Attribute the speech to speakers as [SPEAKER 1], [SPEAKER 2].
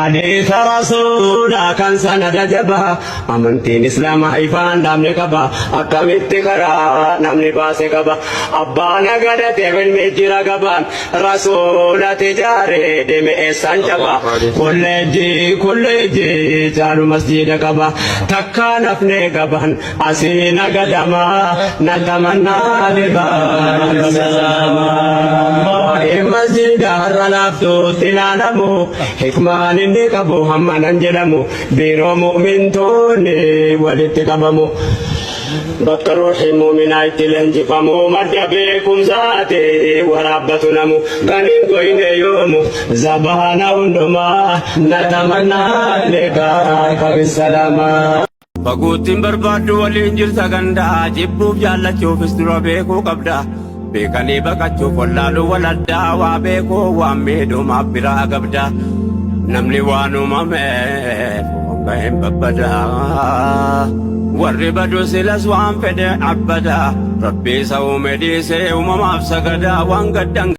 [SPEAKER 1] Hadiisa Rasuulaa kan sanada jabaa amantiin Islaamaa ifaan dhaabne qaba akkamitti karaa namni baase qaba abbaa nagadate ilmi jira gabaan Rasuulati jaaree deeme eessaan caba kolleejjii kolleejjii caalu masjiida qaba takkaa nafne gaban asii nagadama natamannaa bibaa salaama. Waa'ee masjiida har'a laaftuutti ilaalamu hikmaan inni qabu hamma nan jedhamu biiroo mu'mintoonni walitti qabamu. Bakka ruuxi mu'minaa itti leenjifamu madda beekumsaati waraabbatu namu kan hin goyne yoomu zabaana hundumaa natamannaa liqaa bisalaama. Fagoottiin barbaaddu waliin jirta gandaa jibbuuf jaallachuufis dura beekuu qabda. Beekanii baqachuuf wallaaluu waladdaa waa beekuu waan miidhumaaf biraa qabda. Namni waan uumameef hanga hin babbadaa. Warri badu silas waan fedhe abbada. Rabbi isa uume dhiisee uumamaaf sagadaa waan gaddan.